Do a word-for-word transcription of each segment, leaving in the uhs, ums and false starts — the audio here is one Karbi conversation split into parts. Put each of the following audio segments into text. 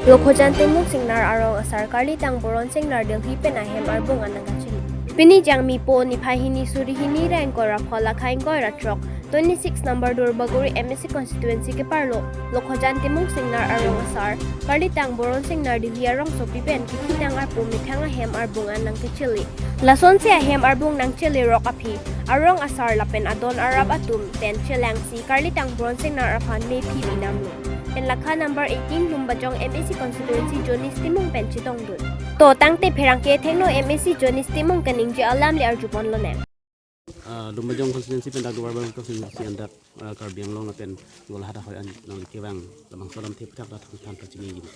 Lokhojan Timung Singnar arong asar Karlitang Boron Singnar Delhi pen ahem arbung an nangkachili. Pini Jangmi po niphai hini suri hini ra ingkoi ra pho lakha ingkoi ra throk, twenty-six number Duarbagori M A C constituency keparlo Lokhojan Timung Singnar arong asar Karlitang Boron Singnar Delhi arongsopi pen kithitang arpu methang ahem arbung an nangkechili. Lasonsi ahem arbung nangchili rok aphi arong asar lapen adon arap atum pen chelangsi Karlitang Boron Singnar aphan mephi pinamlo. Pen lakha number eighteen Lumbajong M A C constituency Jonis Timung pen chetongdun. To tangte pherangke thengno M A C Jonis Timung kaningje alam le arjupon lonang. Ah, Lumbajong constituency pen dak Duarbagori constituency andak, ah, Karbi Anglong lapen Golaghat ahoi an nangli kevang labangso alamthe aputhak dak thangthan pachini gini.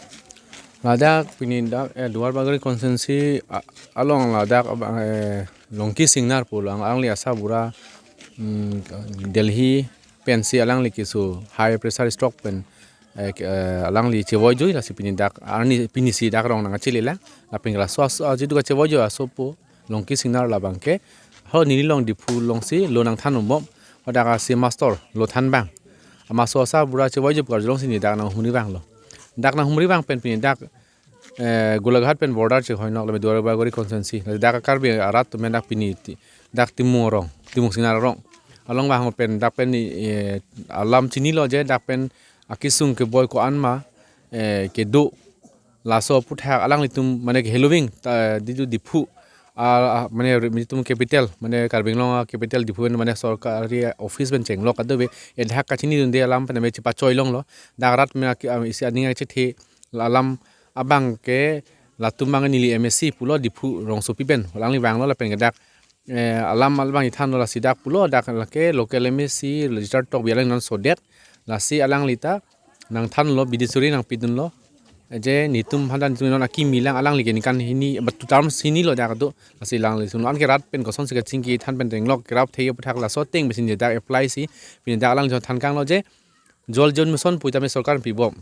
Ladak pini dak, eh, Duarbagori constituency, ah, along ladak abang, eh, Longki Singnar pulo, alangli asarbura, mm, Delhi pensi alangli keso high pressure stroke pen, eh, ke-, eh, alangli chevoijui, lasi pini dak arni pinisi dak rong nangkachili lang. Lapen laso aso, ah, jitu kachevoijui asopo Longki Singnar labangke ho neli along Diphu alongsi lo nangthan umbom, hadak asi master lo than abang. Amaso asarbura chevoijui pu karjulongsi neli dak nanghumri abanglo. Dak nanghumri abang pen pini dak, eh, Golaghat pen border chehoinok lapen Duarbagori constituency. Dak Karbi arat atum dak pini ti-, dak Timung arong, Timung Singnar arong along abang pen dak pen, eh, alam chinilo je dak pen akesung keboi ko-an ma, eh, kedo, laso aputhak alanglitum mane ke heloving ta ditu Diphu, ah, ah, mane re-, itum capital, mane Karbi Anglong a-capital Diphu pen mane sorkari office pen chenglok kadokave, eh, dak kachinidunde alam pen me chepachoi longlo. Dak rat me aki-, ah, isi aning achethe alam abangke latum abang neli M A C pulo Diphu rongsopi pen alangli vanglo lapen ke dak, eh, alam abang ithanlo, lasi dak pulo dak lake local M A C Richard Tokbi alangli non sodet, lasi alangli ta nangthanlo, bidi suri nangpidunlo. Je netum aphan ta netum non akimi lang, alangli ke ningkan hini, but two terms hinilo dak do. Lasi alangli sunlo anke rat pen kosonsi kachingki than pen tenglok kerap thei aputhak laso ateng pensi je dak apply si, pini dak alangli than kanglo je Jal Jeevan Mission pu tame sorkar pibom.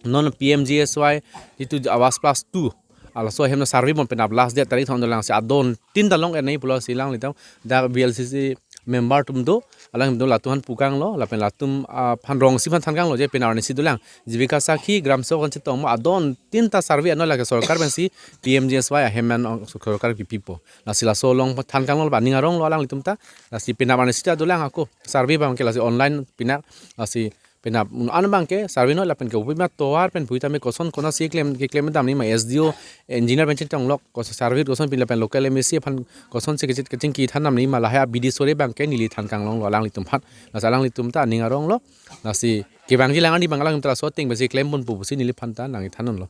Non P M G S Y jitu Awas Plus two, ah, laso ahem na survey bom penap last date tarik thong dolang si adon tin ta long ernai pulo si alanglitum dak V L C C member atum do, alangtum latum aphan pu kanglo, lapen latum, ah, aphan rongsi aphan than kanglo je pini arnisi dolang. Jibika Sakhi Gram Sevak an chetongmo adon tin ta survey anlo lake sorkar pensi P M G S Y ahem an ong sorkar kipipo. Lasi laso along than kanglo ba aning aronglo alanglitum ta. Lasi penap arnisi ta dolang ako survey abangke lasi online pinak, lasi penap un an abangke survey noi lapen ke upi ma tovar pen pu tame koson konatsi klem keklem dam nima S D O engineer pen chetong lok koson survey koson pin lapen local M A C aphan kosonsi kachit kachingki than dam nima lahai abidi suri abangke neli than kanglonglo alanglitum aphan. Lasi alanglitum ta aning aronglo. Lasi kevangji lang arni abang alang ta laso ateng pensi klem ponpo pusi neliphan ta nangthan unlo.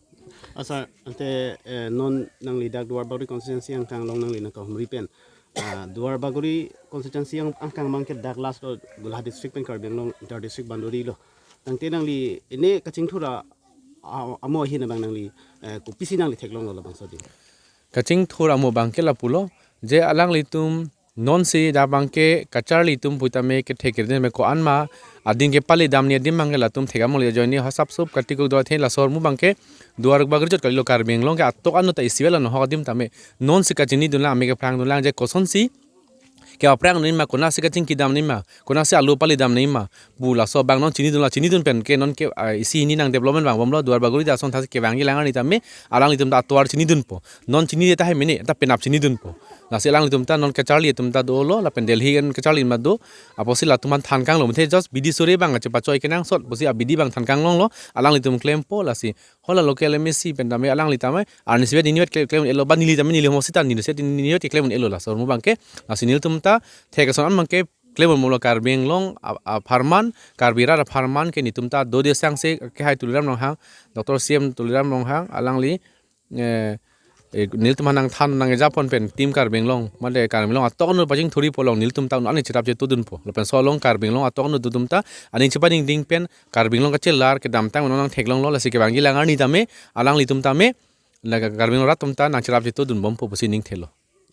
Asa ante, eh, non nangli dak Duarbagori constituency angkang along nangli nangkahumri pen, ah, Duarbagori constituency ang-, angkang abangke dak last lo Golaghat district pen Karbi Anglong inter district boundary lo. Tangte nangli ene kachingthur a, a, amo ahin abang nangli, eh, kopisi nangli theklonglo labangso adim? Kachingthur amo abangke lapulo je alanglitum nonsi dak abangke kacharli atum pu tame kethek kere me ko-an ma ading kepali damni adim abangke latum thek amo le ajoine ha sapsop katikuk do athe laso ahormu abangke Duarbagori chot kalilo, Karbi Anglong ke atok anu ta isivel ano ho adim tame nonsi kachinidun lang, ame kephrangdun lang je kosonsi ke aphrang nima, konatsi kachingki dam nima, konatsi alu pali dam nima pu laso abang non chinidun la, chinidun pen ke non ke, ah, isi hini nang development abang bomlo. Duarbagori ta ason thasi kevangji lang arni tame alanglitum ta atovar chinidunpo. Non chinide tahai mene ta penap chinidunpo. Lasi alanglitum ta non kacharli atum ta dolo lapen Delhi an kacharli ma do. Apotsi latum aphan than kanglo, muthe just bidi suri abang chepachoi kenangsot pusi abidi abang than kanglonglo, alanglitum klempo. Lasi hala local M A C pen tame alangli tame arnisi vet nini vet kle-, klem elo ba neli tame neli homosi ta neli set nini vet klem elo laso ahormu abangke. Lasi nelitum ta thek ason an abangke klem bomlo Karbi Anglong a, apharman, Karbi rat apharman ke netum ta dode sangse kehai Tuliram Ronghang, Doctor C M Tuliram Ronghang alangli, eh, eh, nelitum aphan nangthan nangkejapon pen Team Karbi Anglong mate Karbi Anglong atok anu pachingthurji pu along nelitum ta un-an cherap chetudunpo. Lapen laso along Karbi Anglong atok anu atum ta aning chepaningding pen Karbi Anglong kachelar kedamtang un-an nangtheklonglo, lasi kevangji lang arni tame alanglitum tame la Karbi Anglong rat atum ta nangcherap chetudun bompo pusi ningthelo.